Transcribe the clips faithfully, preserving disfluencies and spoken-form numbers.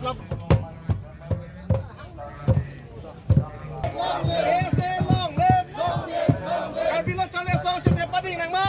Long live, long live, long live. Karbi Lo Charli Asong chete pading nang ma?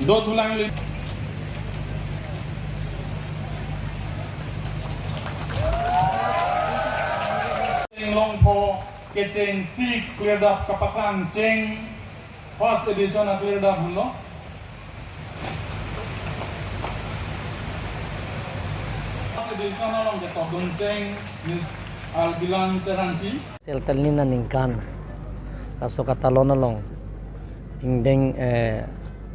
Dothulang li. Longpho kecheng isi clear dap kapaklang cheng. First edition a clear dap hunlo. First edition along kechokdun cheng Miss Albilan Terangpi. Seltalin aningkan laso katalon along ingdeng, eh,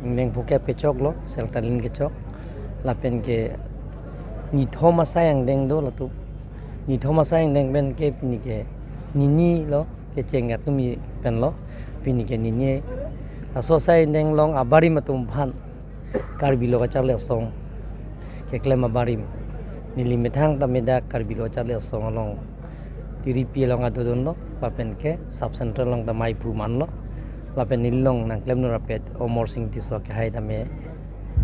ingdeng phukep kechoklo, Seltalin kechok. Lapen ke nithom asai angdeng do latum. Nithom asai angdeng pen ke pini ke nini lo, kecheng atum penlo, pini ke nini. Laso asai angdeng along abarim atum aphan Karbi Lo Kacharli Asong keklem abarim. Neli methang ta medak Karbi Lo Kacharli Asong along Tiripi along adodunlo, lapen ke sub central along ta maiphu manlo, lapen neli along nangklemdun rapet Omor Sing Tisso kehai tame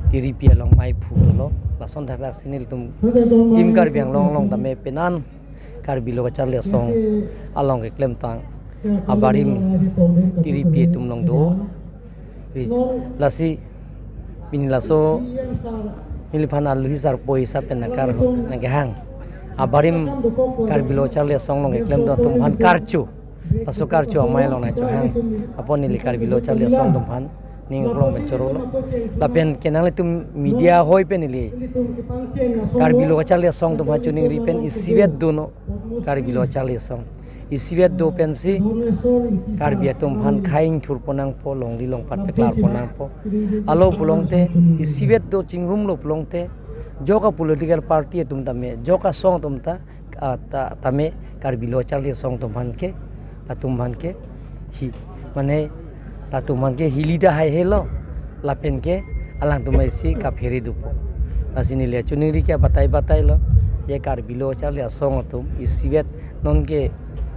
Tiripi along maiphu lo, lason thakthak si nelitum Team Karbi Anglong along tame penan Karbi Lo Kacharli Asong along keklemtang abarim Tiripi atum along do. Lasi pini laso neliphan aluhi sarpo isa pen nangkar nangkehang abarim Karbi Lo Charli Asong along keklemdun atum aphan karcho. Laso karcho amei along nangchohang apot neli Karbi Lo Charli Asong atum aphan ning arong pen chorolo. Lapen ke nanglitum media hoi pen neli Karbi Lo Charli Asong atum aphan choningri pen isivet do non Karbi Lo Charli Asong. Isivet do pensi Karbi atum aphan khei ingthurpon nangpo, longri longpat paklarpon nangpo. Alo pulote isivet do chingrumlo pulote, joka political party atum tame, joka asong atum ta, ah, ta, tame Karbi Lo Charli Asong atum aphan ke, latum aphan ke hi, mane latum aphan ke hili ta haihelo, lapen ke alangtum isi kaphere dopo. Lasi neli choningri ke batai batailo, je Karbi Lo Charli Asong atum isivet non ke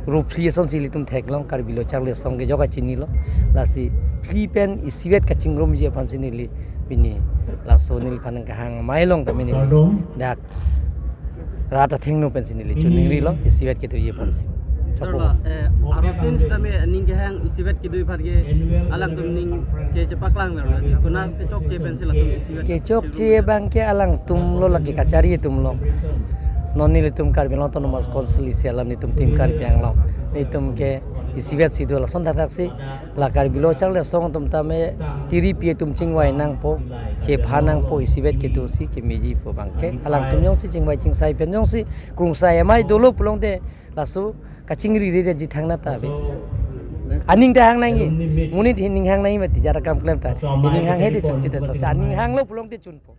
rup phli asonsi ilitum theklong, Karbi Lo Charli Asong ke joka chinilo. Lasi phli pen isivet kachingrumji aphansi neli pini laso neliphan nangkehang amei along tame neli dak rat athengno pensi neli choningrilo, isivet kedoji aphansi. Sir, chokpo. Eh, arotin sitame ning kehang isivet kedo aphan ke alangtum ning ke chepaklang ver, si konat kechokche pensi latum isivet kechokche abang ke alangtum lo, lake kachari atum lo. Non nelitum Karbi Anglong Autonomous Council isi alam nelitum Team Karbi Anglong, nelitum ke isivet si do, lason thakthak si la Karbi Lo Charli Asong atum tame Tiripi atum chingvai nangpo, chepha nangpo, isivet kedo si kemeji pu abang ke alangtum jongsi chingvai chingsai pen jongsi krungsai amei dolo pulote laso kachingri rere ji thangnat ave. Aning ta hang nangji, monit hi ning hang nangji mati, jara kam klem ta. Ning hanghe te chunchit ta, aning hanglo pulote chunpo.